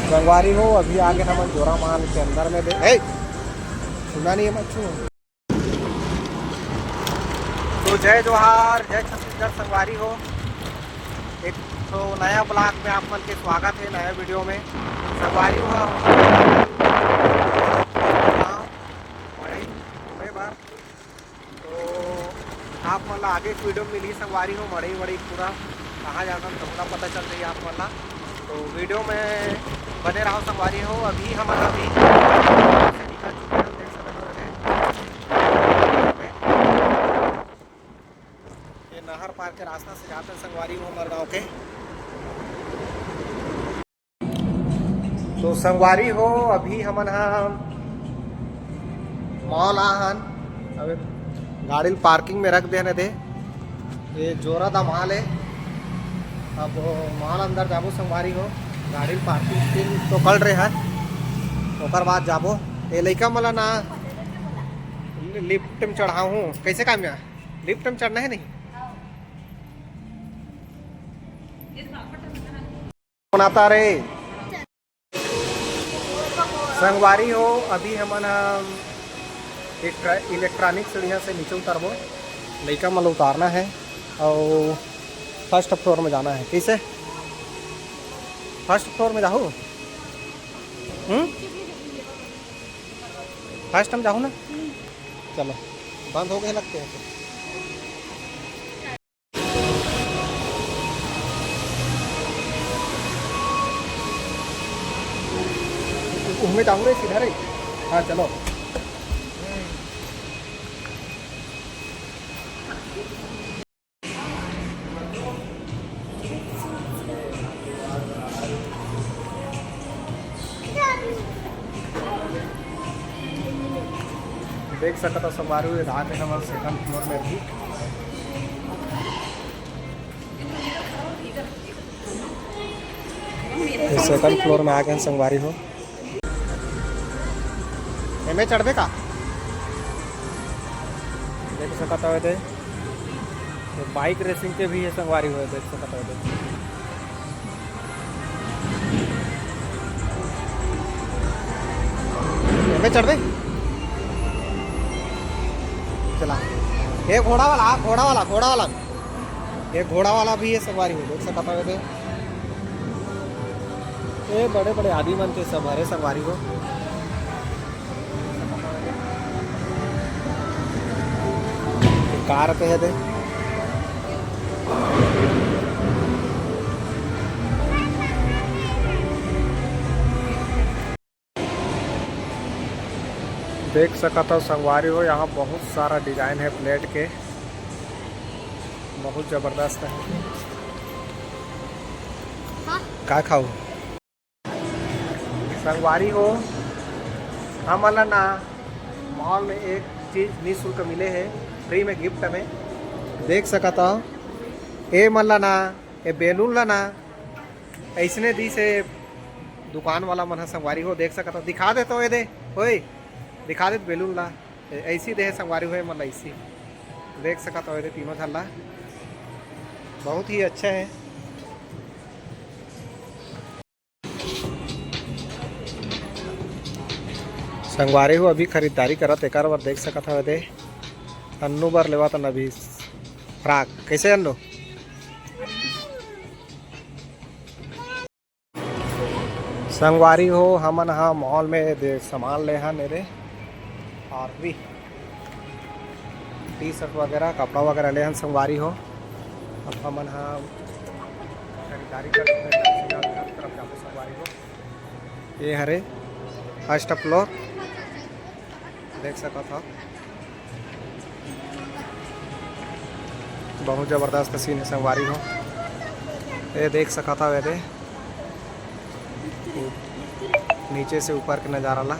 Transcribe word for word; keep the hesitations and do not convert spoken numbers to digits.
संगवारी हो, अभी आगे हमन जोरा मॉल के अंदर में दे। ए, सुना नहीं है मच्छू। तो जय जोहार, जय छत्तीसगढ़ संगवारी हो। एक तो नया ब्लॉग में आप मन के स्वागत है, नया वीडियो में। संगवारी हो, मड़ई घूमे बर। तो आप मन ला आगे इस वीडियो में मिली संगवारी हो, मड़ई वड़ई पूरा कहाँ जाना, तो पूरा पता चल रही है आप मन ला। तो वीडियो में बने रहो संगवारी हो। अभी हम अभी से निकल चुके हैं, देख सकते हो। ये नहर पार के रास्ता से जाते हैं संगवारी हो हमर गाँव के। तो संगवारी हो, अभी हमन ह मॉल आ हन। अब गाड़ी ल पार्किंग में रख देने दे। ये जोरा दा मॉल है। अब मॉल अंदर जाबो संगवारी हो, गाड़ी ल पार्किंग तो कर रहे हन, ओकर बाद जाबो। ये लइका मन ला ना लिफ्ट में चढ़ाहूँ, कैसे काम है? लिफ्ट में चढ़ना है नहीं? बनाता रे। संगवारी हो, अभी हमन ह इलेक्ट्रा-, इलेक्ट्रॉनिक सीढ़िया से नीचे उतरबो। लइका मन ल उतारना है और फर्स्ट फ्लोर में जाना है। कैसे? फर्स्ट फ्लोर में जाहू? हम्म, फर्स्ट में जाहू ना। चलो, बंद हो गए लगते हैं। उसमें जाऊँगा सीधा रे। हाँ, चलो। देख सकत हो संगवारी हो, ये रात है हमर सेकंड फ्लोर में अभी। ये सेकंड फ्लोर में आ गए हैं संगवारी हो। एमे चढ़बे का? देख सकत हो एदे, ये बाइक रेसिंग के भी है संगवारी हो, देख सकत हो एदे। एमे चढ़बे? चला। ये घोड़ा वाला, घोड़ा वाला, घोड़ा वाला। ये घोड़ा वाला भी है संगवारी हो, देख सकत हो एदे। ये बड़े बड़े आदमी मन के सब हरे संगवारी हो। कार के है दे। देख सकत हो संगवारी हो, यहाँ बहुत सारा डिजाइन है प्लेट के, बहुत जबरदस्त है। हाँ। का खाऊ? संगवारी हो, हमन ला ना मॉल में एक चीज निःशुल्क मिले है, फ्री में गिफ्ट में। देख सकत हो, ए मन ला ना, ए बैलून ला ना, ऐसने दी से दुकान वाला मन ह संगवारी हो, देख सकत हो, दिखा दे तो ए दे, ओए, दिखा दे बैलून ला, ए-, ऐसी दे है संगवारी हो, ए मन ला ऐसी। देख सकत हो ए दे तीनों झन ला, बहुत ही अच्छा है। संगवारी हो अभी खरीदारी करत, एकर बर देख सकत हव एदे अन्नू बर लेवत हन अभी फ्रॉक। कैसे अन्नू? संगवारी हो, हमन ह मॉल में दे सामान ले हन एदे, और भी टी शर्ट वगैरह, कपड़ा वगैरह ले हन संगवारी हो। अब हमन ह खरीदारी कर चुके हैं, तरफ जाबो संगवारी हो। ये हरे फर्स्ट फ्लोर, देख सकत हो, बहुत जबरदस्त सीन है संगवारी हो। ये देख सकत हो, ये दे नीचे से ऊपर के नज़ारा ला।